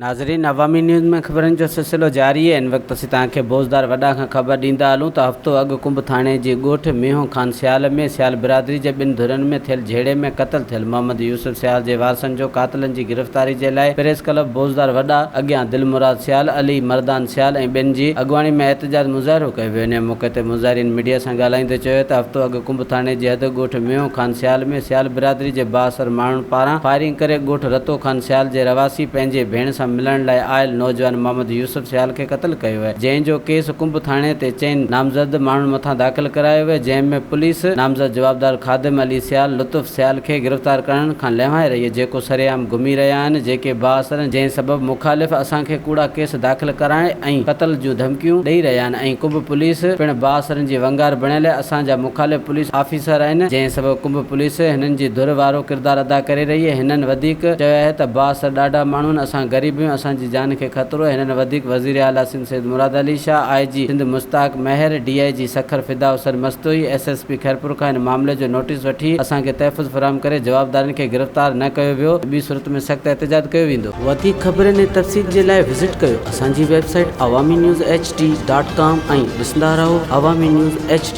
ناظرين عوامي نيوز ۾ خبرن جو سلسلو جاري آهي ان وقت اسين توهان کي بوزدار وڏا کان خبر ڏيندا هلون ته هفتو اڳ ڪنب ٿاڻي جي ڳوٺ مينهون خان سيال ۾ سيال برادري جي ٻن ڌرين ۾ ٿيل جهيڙي ۾ قتل ٿيل محمد يوسف سيال جي وارثن جو قاتلن جي گرفتاري جي لاء پريس ڪلب بوزدار وڏا اڳيان دل مراد سيال، علي مردان سيال ۽ ٻين جي اڳواڻي ۾ احتجاج مظاهرو ڪيو ويو انهي موقعي تي مظاهرين ميڊيا سان ڳالهائيندي چيو ته هفتو اڳ ڪنب ٿاڻي جي حد ڳوٺ مينهون خان سيال ۾ سيال برادري جي بااثر ماڻهن پاران فائرنگ ڪري ڳوٺ رتو خان سيال جي رهواسي پنهنجي ڀيڻ سان ملڻ لاء آيل نوجوان محمد يوسف سيال کي قتل ڪيو ويو جنهن جو ڪيس ڪنب ٿاڻي تي چئن نامزد ماڻهن مٿان داخل ڪرايو ويو جنهن ۾ پوليس نامزد جوابدار خادم علي سيال، لطف سيال کي گرفتار ڪرڻ کان لنوائي رهي جيڪو سرعام گهمي رهيا آهن جيڪي بااثر جنهن سبب مخالف اسان کي ڪوڙا ڪيس داخل ڪرائڻ ۽ قتل جون ڌمڪيون ڏئي رهيا آهن ۽ ڪنب پوليس پڻ بااثرن جي ونگار بڻيل اسان جا مخالف پوليس آفيسر آهن جنهن سبب ڪنب پوليس هنن جي ڌر وارو ڪردار ادا ڪري رهي آهي هنن وڌيڪ چيو آهي ته بااثر ڏاڍا ماڻهو آهن اسان غريب آهيون اسان جي جان کي خطرو آهي هنن وڌيڪ وزير اعليٰ Sindh Syed Murad Ali Shah I G Sindh Mushtaq Mahar D I G Sukkur Fida Hussain Mastoi S S P Khairpur کان هن معاملي جو نوٽيس وٺي اسان کي تحفظ فراهم ڪري جوابدارن کي گرفتار نه ڪيو ويو ته ٻي صورت ۾ سخت احتجاج ڪيو ويندو. وڌيڪ خبرن ۽ تفصيل جي لاء وزٽ ڪيو اسان جي website Awami news H D dot com ۽ ڏسندا رهو عوامي نيوز ايڇ ڊي.